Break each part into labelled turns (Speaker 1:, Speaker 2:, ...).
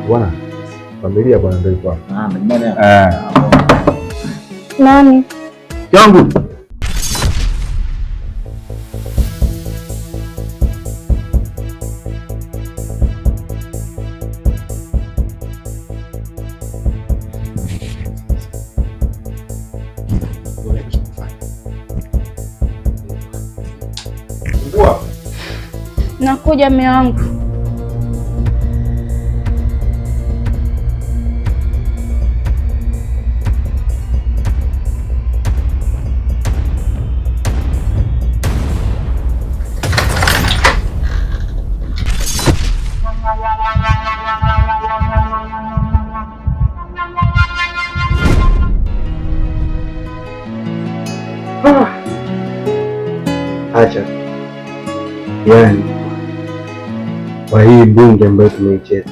Speaker 1: Bwana, familia bwana ndio ipo hapa.
Speaker 2: Ah, mbona?
Speaker 1: Eh.
Speaker 3: Nani?
Speaker 1: Yangu.
Speaker 3: Nakuja mume wangu.
Speaker 4: Acha yani, kwa hii bunge ambayo tumeicheza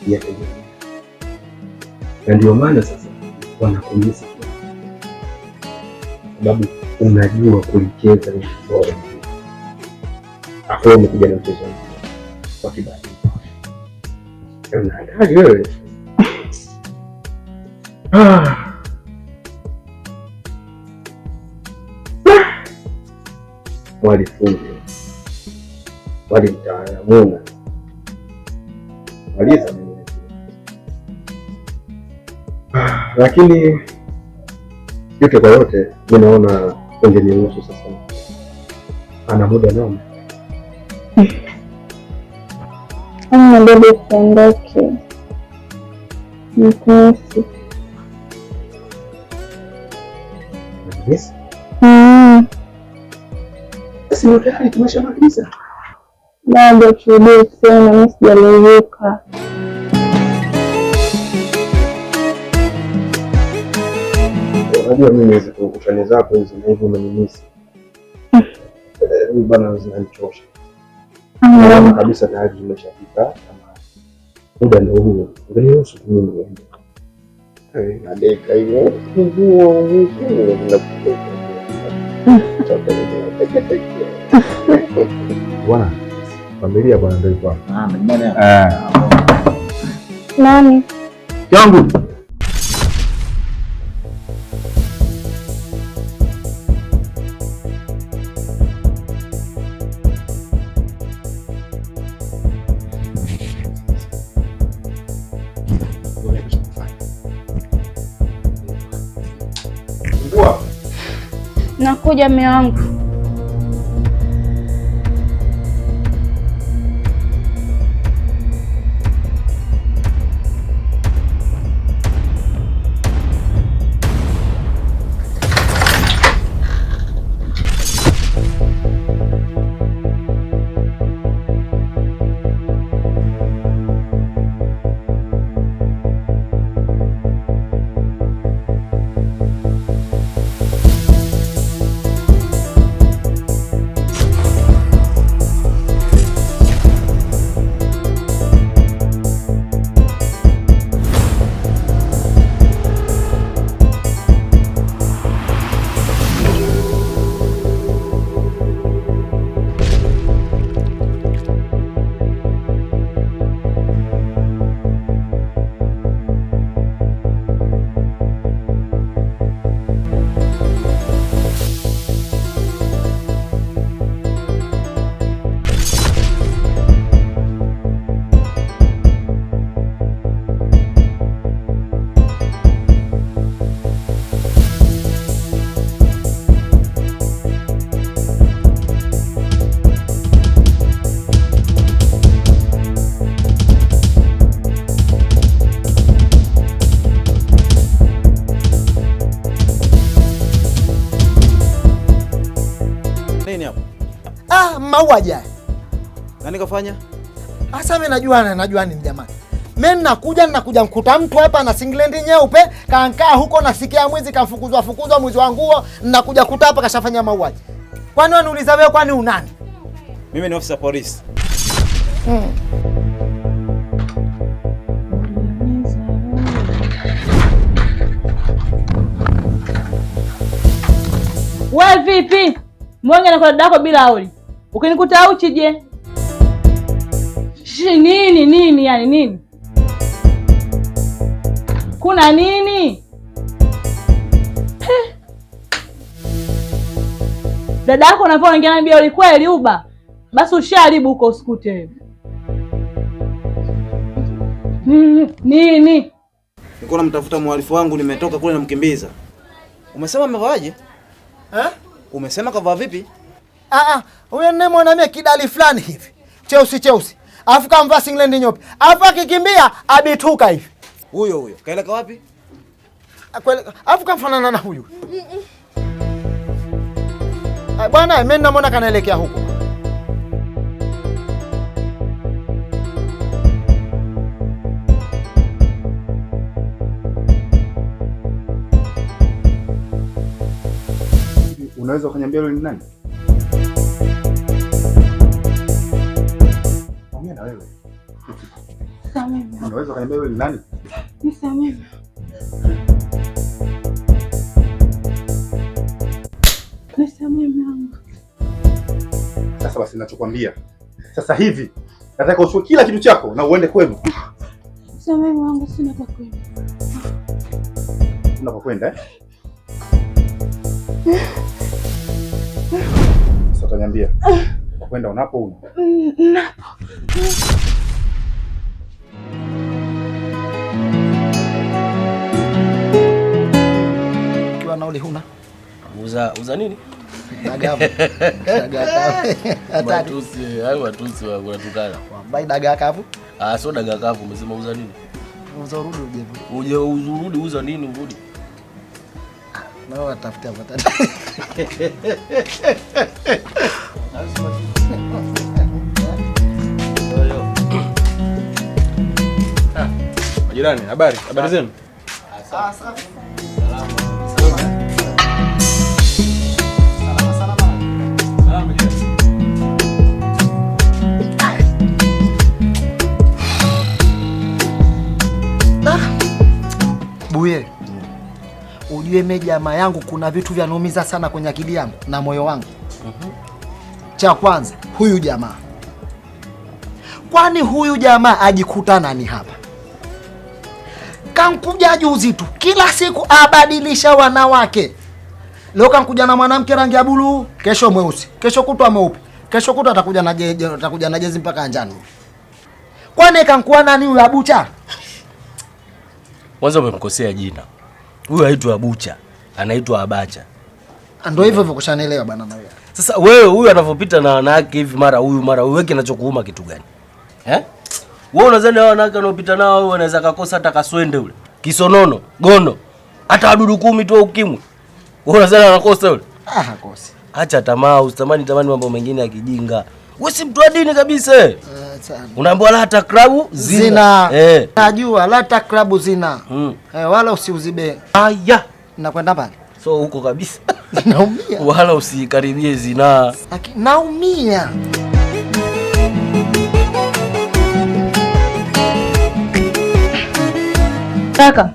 Speaker 4: yategemea, na ndio maana sasa wanakumisi, sababu unajua kulicheza bora, afu umekuja na mchezo wa kibali. Una hatari wewe. Ah. Walifungi wali mtaalamuna maliza, lakini yote kwa yote, mi naona ungeniruhusu sasa, ana muda noma.
Speaker 3: Ama bado usiondoke, nikumisi.
Speaker 4: Yes. Sasa ndio tayari tumeshamaliza.
Speaker 3: Bado turudie tena, mi sijaridhika.
Speaker 4: Unajua mimi hizi purukushani zako hizi na hivi umenimisi bana, zinanichosha. Naona kabisa tayari tumeshafika, kama muda ndio huo, ungeniruhusu tu mimi niende.
Speaker 1: Nadeka hivyo. Bwana, familia bwana ndio ipo hapa.
Speaker 2: Ah, mbona?
Speaker 1: Eh.
Speaker 3: Nani?
Speaker 1: Yangu.
Speaker 3: Nakuja mume wangu.
Speaker 5: Nini hapo?
Speaker 6: Ah, mauaji haya.
Speaker 5: Nani kafanya?
Speaker 6: Sasa mimi najua najua nini jamani. Mimi nakuja mkuta mtu hapa na singlendi nyeupe, kaankaa huko nasikia mwizi kafukuzwa fukuzwa mwizi wa nguo, nakuja kuta hapa kashafanya mauaji. Kwani waniuliza wewe kwani unani?
Speaker 5: Mimi ni ofisa polisi.
Speaker 2: Wewe vipi? Mwonge na kwa dadako bila auli. Ukinikuta uchi je? Shi nini nini yani nini? Kuna nini? Dada yako unavyoongea naye bila kweli uba. Basi usharibu huko usikute wewe. Nini?
Speaker 5: Nilikuwa namtafuta mhalifu wangu, nimetoka kule namkimbiza. Umesema amevaaje?
Speaker 6: Eh?
Speaker 5: Umesema kavaa vipi?
Speaker 6: Ah ah, huyo ninayemwona mimi kidali fulani hivi. Cheusi cheusi. Alafu kamvaa singlet nyeupe. Alafu akikimbia abituka hivi.
Speaker 5: Huyo huyo. Kaeleka wapi?
Speaker 6: Alafu kamfanana na huyu. Bwana, mimi namuona kanaelekea huko.
Speaker 1: Unaweza ukaniambia yule ni nani? Ongea na wewe.
Speaker 3: Nisamehe.
Speaker 1: Unaweza ukaniambia yule ni nani?
Speaker 3: Nisamehe. Nisamehe mume.
Speaker 1: Sasa basi ninachokwambia. Sasa hivi nataka usue kila kitu chako na uende kwenu.
Speaker 3: Nisamehe mume wangu, sina pa kwenda.
Speaker 1: Unapokwenda eh? Sasa utaniambia kwenda unapo una.
Speaker 3: Napo.
Speaker 6: Ukiwa nauli huna.
Speaker 7: Uza nini?
Speaker 6: Dagaa. Dagaa.
Speaker 7: Matusi, hayo matusi unatukana.
Speaker 6: Bai dagaa kavu.
Speaker 7: Ah, sio dagaa kavu, umesema uza nini?
Speaker 6: Uza urudi uje.
Speaker 7: Uje urudi uza nini urudi?
Speaker 6: Na wewe tafutia patata.
Speaker 4: Majirani, habari? Habari zenu?
Speaker 6: Safi.
Speaker 4: Salama. Salama jirani.
Speaker 6: Buye. Ujue mimi jamaa yangu kuna vitu vyanumiza sana kwenye akili yangu na moyo wangu. Cha kwanza, huyu jamaa. Kwani huyu jamaa ajikuta nani hapa? Kankuja juzi tu, kila siku abadilisha wanawake. Leo kankuja na mwanamke rangi ya buluu, kesho mweusi, kesho kutwa mweupe, kesho kutwa atakuja na jezi mpaka njano. Kwani kankuwa nani huyu Abucha?
Speaker 7: Kwanza umemkosea jina. Huyu haitwi Abucha, anaitwa Abacha.
Speaker 6: Ndio hivyo hivyo kushanielewa bana na wewe.
Speaker 7: Sasa wewe huyu anavopita na wanawake hivi mara huyu mara huyu, wewe kinachokuuma kitu gani? Eh? Wewe unadhani hao wanawake wanaopita nao wewe wanaweza kukosa hata kaswende ule? Kisonono, gono, hata wadudu 10 tu ukimwi. Wewe unadhani anakosa yule?
Speaker 6: Ah, hakosi.
Speaker 7: Acha tamaa, usitamani tamani mambo mengine ya kijinga. Wewe si mtu wa dini kabisa. Unaambiwa la takrabu zina.
Speaker 6: Najua la takrabu zina. Wala usiuzibe.
Speaker 7: Aya.
Speaker 6: Nakwenda mbali.
Speaker 7: So huko kabisa.
Speaker 6: Naumia.
Speaker 7: Wala usikaribie zina.
Speaker 6: Lakini naumia.
Speaker 2: Kaka,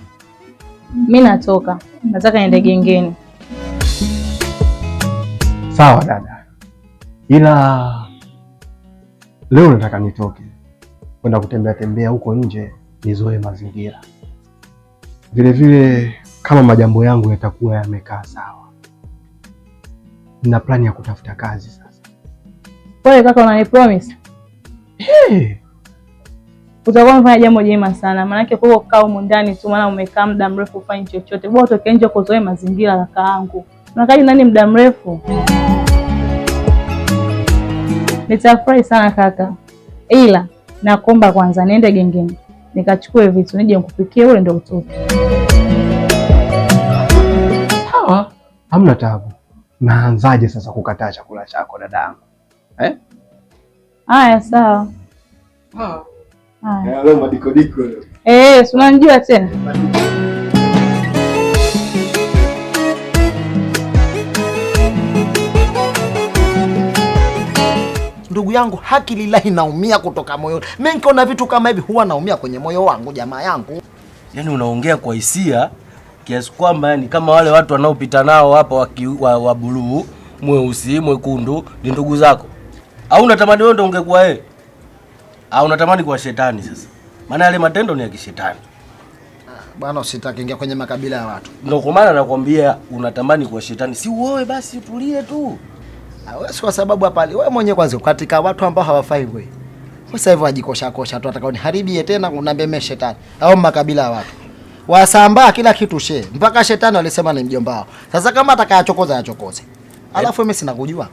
Speaker 2: mimi natoka. Nataka niende gengeni.
Speaker 4: Sawa dada. Ila leo nataka nitoke kwenda kutembea tembea huko nje nizoe mazingira. Vile vile kama majambo yangu yatakuwa yamekaa sawa, nina plani ya kutafuta kazi sasa.
Speaker 2: Wewe kaka unani promise?
Speaker 4: Hey.
Speaker 2: Utakuwa umefanya jambo jema sana. Maana yake kwa kukaa huko ndani tu, maana umekaa muda mrefu ufanye chochote. Bora utoke nje kuzoea mazingira kaka yangu. Unakaa ndani muda mrefu. Nitafurahi sana kaka. Ila nakuomba kwanza niende gengeni nikachukue vitu nije nikupikie ule ndio utoke.
Speaker 4: Sawa, hamna taabu. Naanzaje sasa kukataa chakula chako dadangu? Eh?
Speaker 2: Haya sawa.
Speaker 4: Sawa.
Speaker 2: Haya.
Speaker 1: Leo madiko diko leo.
Speaker 2: Eh, si unanijua tena?
Speaker 6: Ndugu yangu, haki lillahi naumia kutoka moyoni. Mimi nikiona vitu kama hivi huwa naumia kwenye moyo wangu jamaa yangu.
Speaker 7: Yaani unaongea kwa hisia Kiasi kwamba yani kama wale watu wanaopita nao hapa wa buluu, mweusi, mwekundu ni ndugu zako. Au unatamani wewe ndio ungekuwa yeye? Au unatamani kuwa shetani sasa? Maana yale matendo ni ya kishetani.
Speaker 6: Bwana usitaki ingia kwenye makabila ya watu.
Speaker 7: Ndio kwa maana nakwambia unatamani kuwa shetani. Si uoe basi utulie tu.
Speaker 6: Wewe si kwa sababu hapa wewe mwenyewe kwanza katika watu ambao hawafai wewe. Sasa hivi wajikosha kosha tu atakao niharibie tena unaniambia mimi shetani. Au makabila ya watu. Wasambaa kila kitu she. Mpaka shetani walisema ni mjomba wao. Sasa kama atakayachokoza achokoze. Alafu mimi sina kujua.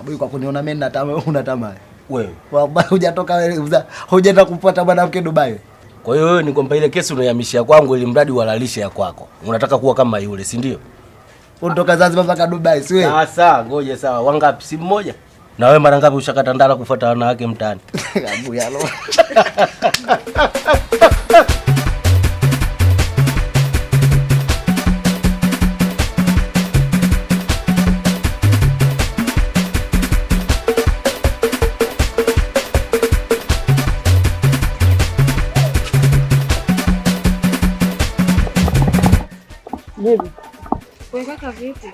Speaker 6: Bui kwa kuniona mimi natamaa unatamaa.
Speaker 7: Wewe.
Speaker 6: Wallahi hujatoka wewe hujaenda kupata mwanamke Dubai.
Speaker 7: Kwa hiyo wewe ni kwamba ile kesi unaihamishia kwangu ili mradi uhalalishe ya kwako. Unataka kuwa kama yule, si ndio?
Speaker 6: Unatoka Zanzibar mpaka Dubai, si wewe?
Speaker 7: Sasa ngoje sawa, wangapi? Si mmoja? Na wewe mara ngapi ushakata ndala kufuata wanawake mtaani?
Speaker 6: Abu yalo.
Speaker 8: Vipi?
Speaker 3: Wewe kaka vipi?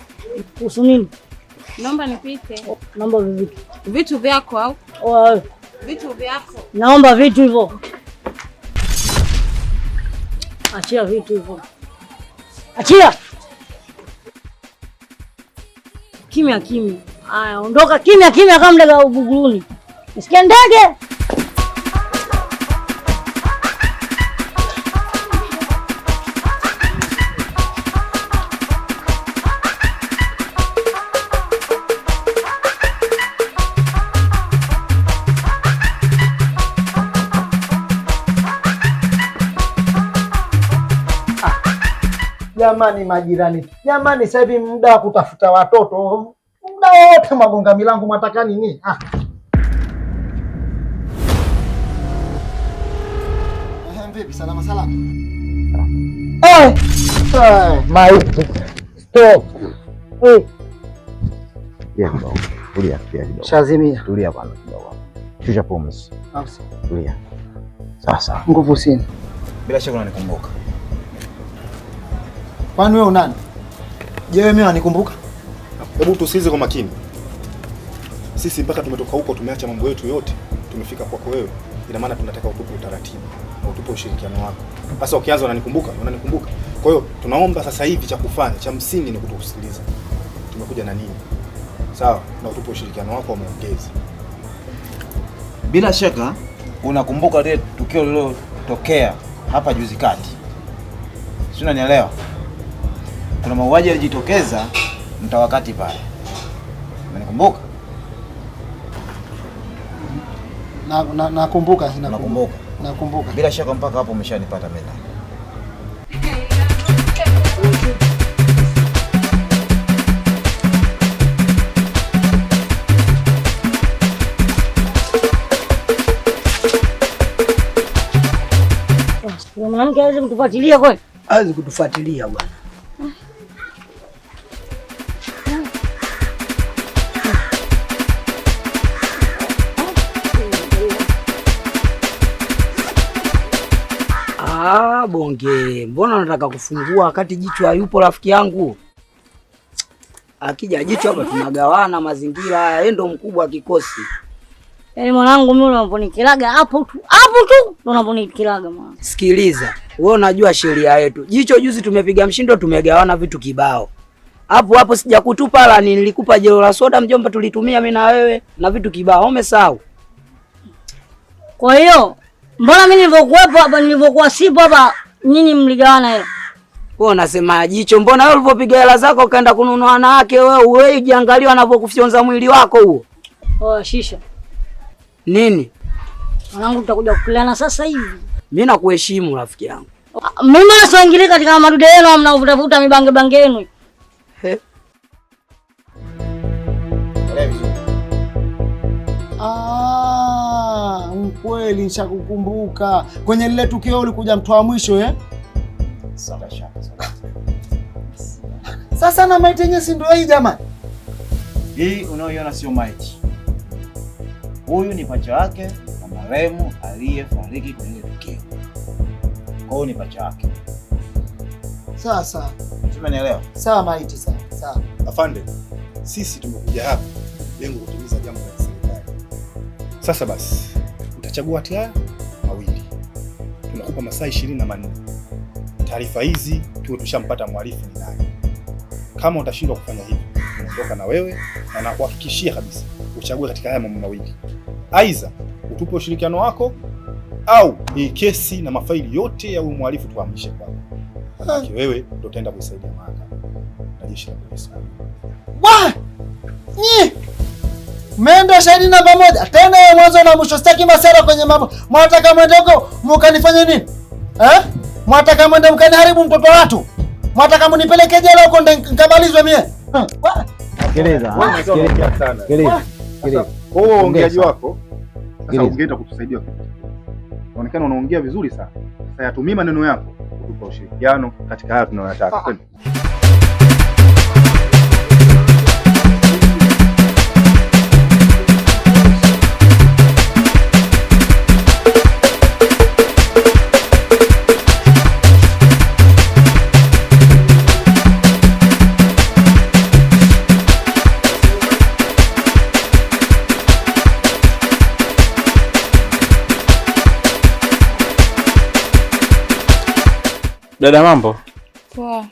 Speaker 8: Kuhusu nini?
Speaker 3: Naomba nipite.
Speaker 8: Naomba vitu.
Speaker 3: Vitu vyako au?
Speaker 8: Oh,
Speaker 3: vitu vyako.
Speaker 8: Naomba vitu hivyo. Achia vitu hivyo. Achia. Kimya kimya. Aya, ondoka kimya kimya kama ndege wa Buguruni. Nisikia ndege.
Speaker 6: Jamani majirani, jamani sasa hivi muda wa kutafuta watoto, muda wote magonga milango mwataka nini? Vipi salama salama?
Speaker 8: Maiti. Stop.
Speaker 9: Tulia kidogo. Tulia kidogo.
Speaker 6: Shazimia.
Speaker 9: Tulia bwana kidogo. Shusha pumzi. Tulia. Sasa.
Speaker 6: Nguvu sina.
Speaker 5: Bila shaka unanikumbuka.
Speaker 6: Kwani wewe unani? Je, wewe mimi unanikumbuka?
Speaker 1: Hebu tusikize kwa makini. Sisi mpaka tumetoka huko tumeacha mambo yetu yote, tumefika kwako wewe. Ina maana tunataka utupe utaratibu na utupe ushirikiano wako. Sasa ukianza unanikumbuka, unanikumbuka. Kwa hiyo tunaomba sasa hivi cha kufanya, cha msingi ni kutusikiliza. Tumekuja na nini? Sawa, na utupe ushirikiano wako wa maongezi.
Speaker 5: Bila shaka unakumbuka lile tukio lililotokea hapa juzi kati. Si unanielewa? Kuna mauaji yalijitokeza mtawakati pale. Unanikumbuka?
Speaker 6: Nakumbuka, nakumbuka. Nakumbuka.
Speaker 5: Bila shaka mpaka hapo umeshanipata mimi.
Speaker 8: Mwanamke hawezi kutufuatilia kweli?
Speaker 10: Hawezi kutufuatilia bwana. Ah, bonge, mbona unataka kufungua wakati jicho hayupo rafiki yangu? Akija jicho hapa tunagawana mazingira haya, yeye ndo mkubwa wa kikosi.
Speaker 8: Yaani mwanangu mimi unaponikilaga hapo tu. Hapo tu ndo unaponikilaga mwanangu.
Speaker 10: Sikiliza, wewe unajua sheria yetu. Jicho juzi tumepiga mshindo tumegawana vitu kibao. Hapo hapo sijakutupa la nilikupa jelo la soda mjomba tulitumia mimi na wewe na vitu kibao. Umesahau?
Speaker 8: Kwa hiyo mbona mimi nilivyokuwepo hapa nilivyokuwa sipo hapa nyinyi mligawana hela?
Speaker 10: Wewe unasema jicho, mbona wewe ulipopiga hela zako ukaenda kununua wanawake wewe wewe jiangalie wanavyokufyonza mwili wako huo.
Speaker 8: Oh, shisha.
Speaker 10: Nini?
Speaker 8: Mwanangu tutakuja kukulana sasa hivi.
Speaker 10: Mimi nakuheshimu rafiki yangu.
Speaker 8: Mimi nasiingilii katika madude yenu mnavuta vuta mibange bange yenu.
Speaker 6: Ah, mkweli nishakukumbuka. Kwenye lile tukio ulikuja mtu wa mwisho eh? Sasa na maiti yenyewe si ndio hii jamani?
Speaker 5: Hii unaoiona sio maiti. Huyu ni pacha wake na marehemu aliyefariki kwenye tukio. Kwa hiyo ni pacha wake.
Speaker 6: Sawa sawa.
Speaker 5: Umenielewa?
Speaker 6: Sawa maiti, sawa. Sawa.
Speaker 1: Afande, sisi tumekuja hapa lengo kutimiza jambo la serikali. Sasa basi, utachagua kati haya mawili. Tunakupa masaa 24. Taarifa hizi tuwe tushampata mhalifu ni nani. Kama utashindwa kufanya hivyo, tunaondoka na wewe na nakuhakikishia kabisa uchague katika haya mambo mawili. Aidha utupe ushirikiano wako au hii kesi na mafaili yote ya huyu mhalifu tuhamishe kwako. Maana wewe ndio utaenda kuisaidia mahakama na jeshi la polisi.
Speaker 6: Wa! Nyi! Mendo shahidi namba moja. Tena ya mwanzo na mwisho, sitaki masara kwenye mambo. Mwataka mwende huko mkanifanye nini? Eh? Mwataka mwende mkaniharibu mtoto watu. Mwataka mnipeleke jela huko nikamalizwe mie.
Speaker 9: Sikiliza. Sikiliza. Sikiliza.
Speaker 1: Kwa hiyo uongeaji wako sasa ungeenda kutusaidia kitu. Unaonekana unaongea vizuri sana. Sasa yatumie maneno yako kutupa ushirikiano katika haya tunayotaka.
Speaker 11: Dada, mambo?
Speaker 3: Poa.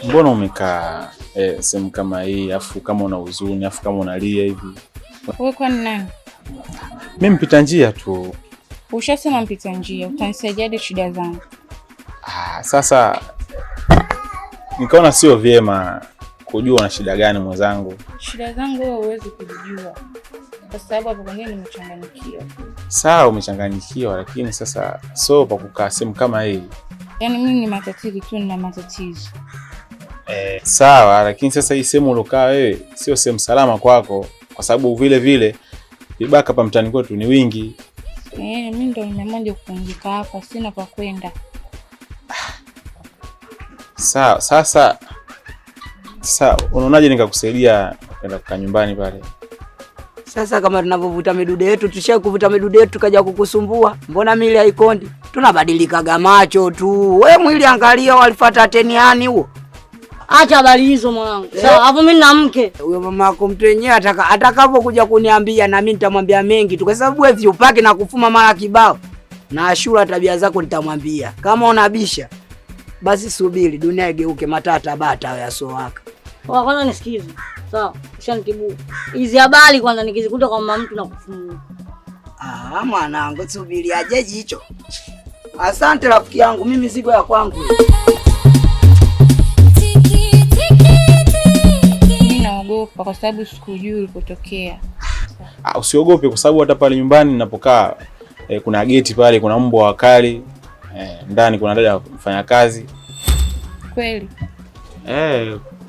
Speaker 11: Mbona umekaa sehemu kama hii, afu kama una huzuni, afu kama unalia hivi?
Speaker 3: Wewe kwani nani?
Speaker 11: Mimi mpita njia tu.
Speaker 3: Ushasema mpita njia, utanisaidiaje shida zangu?
Speaker 11: Sasa nikaona sio vyema kujua una shida gani mwenzangu.
Speaker 3: Shida zangu wewe huwezi kujua kwa sababu hapo kwingine nimechanganyikiwa.
Speaker 11: Sawa, umechanganyikiwa, lakini sasa sio pa kukaa sehemu kama hii.
Speaker 3: Yaani mimi ni matatizo tu, nina matatizo.
Speaker 11: Sawa, lakini sasa hii sehemu ulokaa wewe sio sehemu salama kwako, kwa sababu vile vile vibaka hapa mtaani kwetu ni wingi.
Speaker 3: Mimi ndo nimeamua kupumzika hapa, sina pa kwenda.
Speaker 11: Sawa, sasa unaonaje nikakusaidia kwenda kukaa nyumbani pale?
Speaker 10: Sasa kama tunavovuta midude yetu, tushakuvuta midude yetu tukaja kukusumbua. Mbona mili haikondi? Tunabadilikaga macho tu. Wewe mwili angalia walifuata teniani huo.
Speaker 8: Acha habari hizo mwanangu. Sawa, hapo mimi na mke.
Speaker 10: Huyo mama yako mtu yenyewe atakapokuja kuniambia na mimi nitamwambia mengi tu, kwa sababu wewe viupake na kufuma mara kibao. Na Ashura tabia zako nitamwambia. Kama unabisha basi subiri dunia igeuke matata bata ya sowaka.
Speaker 8: Kwa kwanza nisikize. Sawa, ushanitibu. Hizi habari kwanza nikizikuta kwa mama mtu na kufumua.
Speaker 10: Mwanangu subiri aje jicho. Asante rafiki yangu, mimi siku ya kwangu.
Speaker 3: Mimi naogopa kwa sababu sikujui ulipotokea.
Speaker 11: Usiogope kwa sababu hata pale nyumbani ninapokaa kuna geti pale, kuna mbwa wakali, ndani kuna dada mfanyakazi.
Speaker 3: Kweli?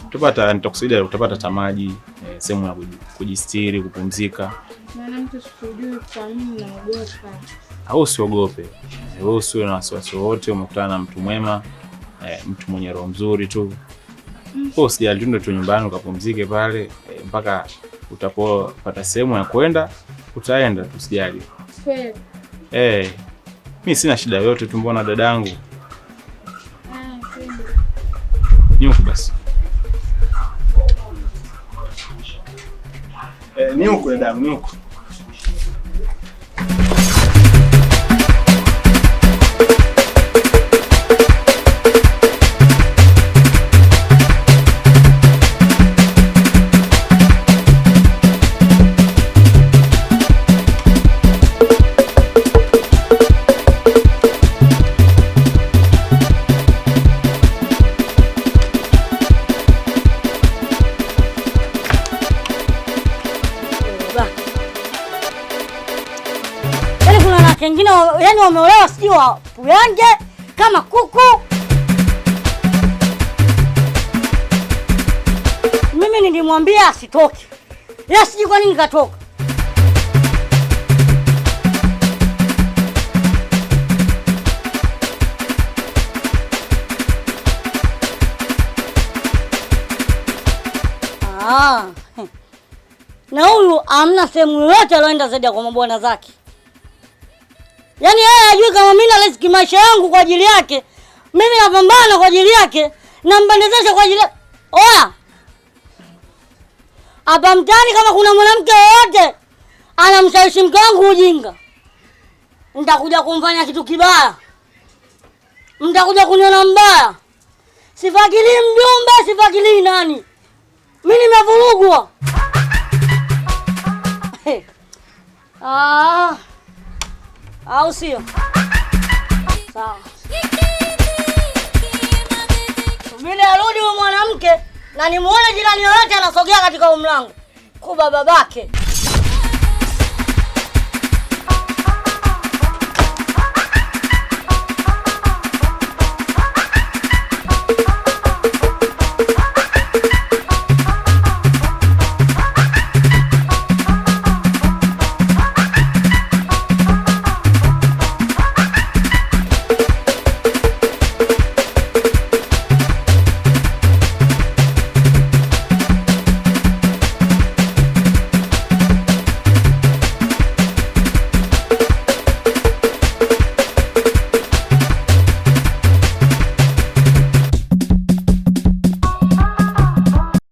Speaker 11: Utapata, nitakusaidia, utapata tamaji, sehemu ya kujistiri, kupumzika.
Speaker 3: Maana mtu sikujui, kwa mimi naogopa.
Speaker 11: Au usiogope. Wewe usiwe na wasiwasi wote, umekutana na mtu mwema, mtu mwenye roho nzuri tu. Wewe usijali, tu nyumbani ukapumzike pale mpaka utapopata sehemu ya kwenda, utaenda tu, usijali.
Speaker 3: Kweli?
Speaker 11: Mimi sina shida yoyote tu, mbona dadangu? Nyuku basi. Ni huko dadangu, ni huko.
Speaker 8: Wengine yani wameolewa sijui wa puyange kama kuku. Mimi nilimwambia asitoke. Yeye sijui kwa nini katoka. Na huyu hamna sehemu yoyote aloenda zaidi ya kwa mabwana zake. Yaani yeye hajui kama mimi na risk maisha yangu kwa ajili yake. Mimi napambana kwa ajili yake, nampendezesha kwa ajili. Oya. Hapa mtaani kama kuna mwanamke yoyote anamshawishi mke wangu ujinga, nitakuja kumfanya kitu kibaya. Mtakuja kuniona mbaya. Sifakilii mjumbe, sifakilii nani. Mimi nimevurugwa. Ah. Au sio? Sawa. Vile arudi huyo mwanamke na nimuone jirani yoyote anasogea katika mlango. Kuba babake.